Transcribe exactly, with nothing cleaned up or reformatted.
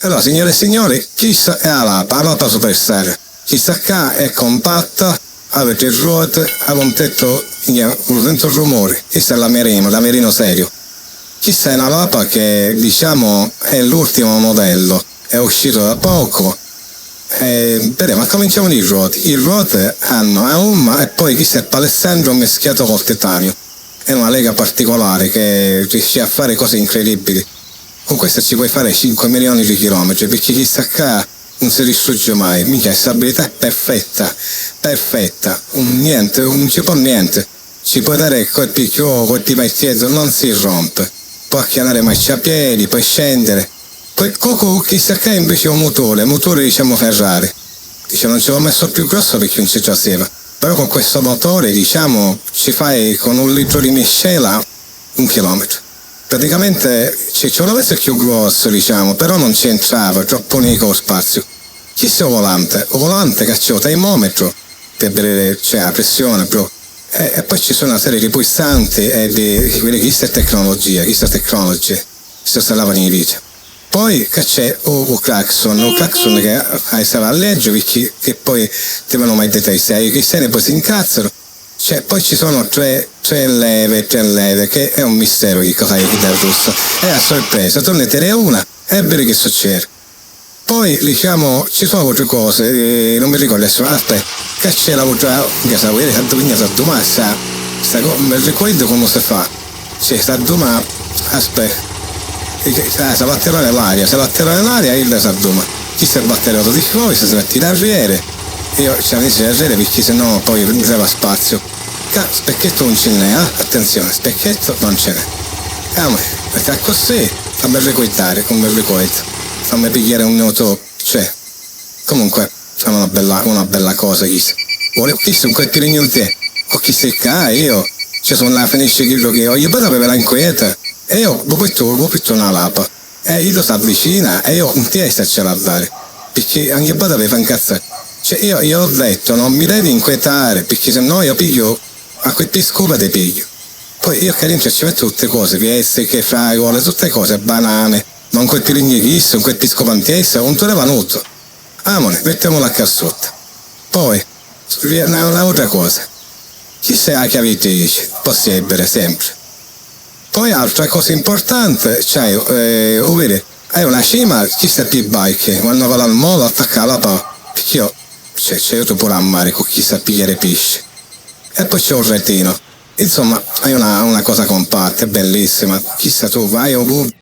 Allora, signore e signori, chissa è a lapa, a lapa superstar. Chissa ccà è compatta, havi tri ruoti, havi un tettu, nia, un sentu rumuri. Chissa è la Merino, la Merino serio. Chissa è na lapa che, diciamo, è l'ultimo modello, è uscito da poco. E, vedemu, accuminciamu di i ruoti. I ruoti hanno a gomma e poi chissa è palesandro mischiato col titanio. È una lega particolare che riesce a fare cose incredibili. Con questa ci puoi fare cinque milioni di chilometri, perché chissa ccà non si distrugge mai. Minchia, stabilità perfetta, perfetta, un niente, non ci può niente. Ci puoi dare colpi più, colpi mai dietro, non si rompe. Puoi acchianare marciapiedi, puoi scendere. Poi, co-, co-, chissa ccà invece è un motore, motore diciamo Ferrari. Dice, non ci ho messo più grosso perché non ci traseva. Però con questo motore, diciamo, ci fai con un litro di miscela un chilometro. Praticamente ci, ci vuole essere più grosso, diciamo, però non c'entrava, troppo unico lo spazio. Chi sia volante? O volante che c'è un termometro per vedere, cioè, la pressione, bro. E, e poi ci sono una serie di pulsanti e di, di quelle, chi sia tecnologia, chi sia tecnologia, si sta lavando in vita. Poi che c'è o, o clacson, o clacson che hai stava a leggere, perché che poi ti vanno mai dettagli, se hai che se ne poi si incazzano. Cioè, poi ci sono tre, tre leve, tre leve, che è un mistero che cosa è che dà il russo. È a sorpresa, tu ne tiri una e vedi che succede. Poi, diciamo, ci sono altre cose, eh, non mi ricordo adesso, aspetta, che c'è la voce, che sa, vedi, tanto che sa domani, sta, sta co-, mi ricordo come si fa. Sì, sta domani, aspetta, e che, sa, sa batterà l'aria, sa batterà l'aria, e io sa domani. Chi si batterà, tutti i fuochi, si mette in arriere, io ci ho messo in arriere perché sennò poi mi serve spazio. Ca spicchettu non ce n'è, eh? Attenzione, spicchettu non ce n'è. E a me, perché così fammi ricoitare, come ricoito, fammi pigliare un minuto, cioè, comunque, è una bella, una bella cosa, chissà. Vuole, chissà, un colpo di niente, o chissà che io, cioè, sono la finisce quello che voglio, poi dopo ve la inquieta, e io, dopo tutto, dopo tutto una lapa. E iddu s'avvicina e io in testa ce l'ha dare, perché ogni volta mi fa incazzare. Cioè, io, io ho detto, non mi devi inquietare, perché se no io piglio, a quel piscopo ti piglio. Poi io qua dentro ci metto tutte cose, piezze, che fragole, tutte cose, banane, ma un colpo di legno chisto, un colpo di scopa in testa, non te ne va nulla. Amore, mettiamola qua sotto. Poi, una, un'altra cosa. Chi sei la chiavitrice? Possibile, sempre. Poi altra cosa importante, cioè, eh, o vedi, hai una cima, chi sta più bike, quando va al molo attacca la pa, perché io, cioè, ci aiuto pure a mare con chi sta a pigliare pesce. E poi c'è un retino. Insomma, è una, una cosa compatta, è bellissima. Chissà tu vai o